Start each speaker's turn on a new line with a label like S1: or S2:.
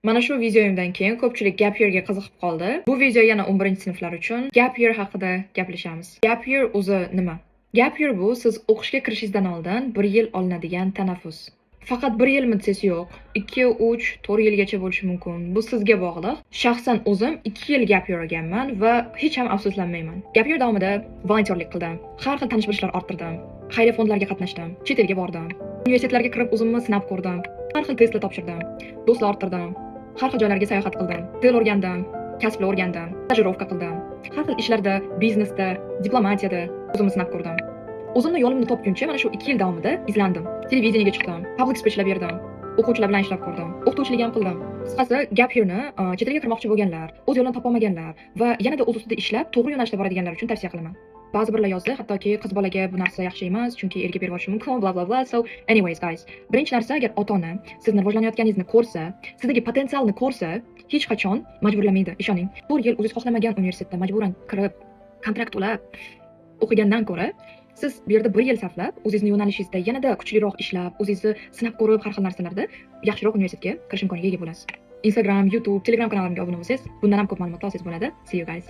S1: Mana shu videoyimdan keyin ko'pchilik gap yearga qiziqib qoldi. Bu video yana 11-sinflar uchun. Gap year haqida gaplashamiz. Gap year o'zi nima? Gap year bu siz o'qishga kirishingizdan oldin bir yil olinadigan tanaffus. Faqat bir yilmi desangiz, yo'q. 2, 3, 4 yilgacha bo'lishi mumkin. Bu sizga bog'liq. Shaxsan o'zim 2 yil gap year olganman va hech ham afsuslanmayman. Gap year davomida volontyorlik qildim. Har xil tanish bilishlar orttirdim. Xayriya fondlariga qatnashdim. Chet elga bordim. Universitetlarga kirib, o'zimni sinab ko'rdim. Har xil testlar topshirdim. Do'stlar orttirdim. Har xil joylarga sayohat qildim. Til o'rgandim, kasblar o'rgandim, stajirovka qildim. Har xil ishlarda, biznesda, diplomatiyada o'zimni sinab ko'rdim. O'zimni yo'limni topguncha mana shu 2 yil davomida izlandim. Televideniyega chiqdim, public speechlar berdim, o'quvchilar bilan ishlab ko'rdim, o'qituvchilik ham qildim. Qisqasi, gap yearni chet elga kirmoqchi bo'lganlar, o'z yo'lini topolmaganlar va yanada o'z ustida ishlab, to'g'ri yo'nalishda boradiganlar uchun tavsiya qilaman. Ba'zi birlar yozdi, hattoki qiz bolaga bu narsa yaxshi emas, chunki erga berib yuborishi mumkin, bla bla bla. So, anyways, guys, birinchi narsa, agar ota-ona sizni rivojlanayotganingizni ko'rsa, sizdagi potensialni ko'rsa, hech qachon majburlamaydi, ishoning. 4 yil o'zingiz xohlamagan universitetda majburan kirib, kontrakt to'lab o'qigandan ko'ra, siz bu yerda bir yil sarflab, o'zingizni yo'nalishingizda yanada kuchliroq ishlab, o'zingizni sinab ko'rib, har xil narsalarda yaxshiroq universitetga kirish imkoniga ega bo'lasiz. Instagram, YouTube, Telegram kanalimga obuna bo'lsangiz, bundan ham ko'p ma'lumotlar olsangiz bo'ladi. See you, guys.